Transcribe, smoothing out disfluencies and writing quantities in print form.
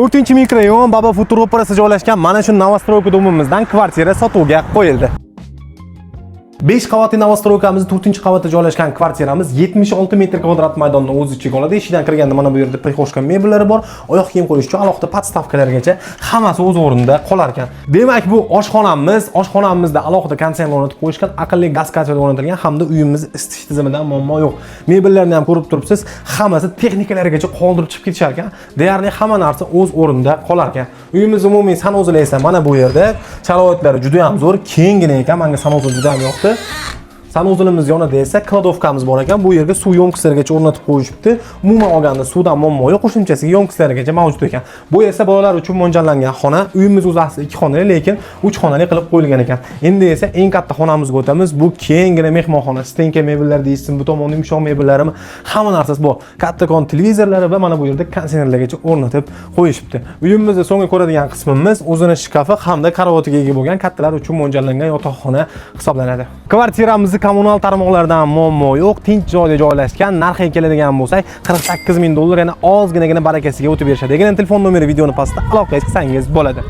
4 mikrorayon Baba Futur ro'parasida joylashgan mana shu новостройка дом imizdan kvartira sotuvga qo'yildi. 5 qavatli новостройка miz 4-qavatda joylashgan kvartiramiz 76 metr kvadrat maydonni o'z ichiga oladi. Eshikdan kirganda mana bu yerda прихожка mebellari bor, oyoq kiyim qo'yish uchun alohida подставка largacha hammasi o'z o'rnida qolar ekan. Demak, bu oshxonamiz, oshxonamizda alohida konditsioner o'rnatib qo'yishgan, aqlli gaz котёл o'rnatilgan hamda uyimiz isitish tizimidan muammo yo'q. Mebellarni ham ko'rib turibsiz, hammasi texnikalarigacha qoldirib chiqib ketishar ekan. Deyarli hamma narsa o'z o'rnida qolar ekan. Uyimiz umumiy санузел i esa mana bu yerda, sharoitlari juda ham zo'r, kenggina ekan. Menga санузел juda ham yoqdi. Санузел imiz yonida esa кладовка miz bor ekan. Bu yerga suv ёмкость larigacha o'rnatib qo'yishibdi. Umuman olganda suvdan muammo yo'q, qo'shimchasiga ёмкость larigacha mavjud ekan. Bu esa bolalar uchun mo'ljallangan xona. Uyimiz o'zi asli 2 xonali, lekin 3 xonali qilib qo'yilgan ekan. Endi esa eng katta xonamizga o'tamiz. Bu kenggina mehmonxona, стенка mebellar deyishsin, bu tomonda yumshoq mebellarimi, hamma narsasi bor. Kattakon televizorlari va mana bu yerda konditsionerlargacha o'rnatib qo'yishibdi. Uyimizda so'nggi ko'radigan qismimiz o'zini shkafi hamda karavotga ega bo'lgan kattalar uchun mo'ljallangan yotoqxona hisoblanadi. Kvartiramizni kommunal tarmoqlardan muammo yo'q, tinch joyda joylashgan. Narxiga keladigan bo'lsak, 48 ming dollar, yana ozginagina barakasiga o'tib berishadi. Degan telefon nomeri videoni pastda, aloqaga chiqsangiz bo'ladi.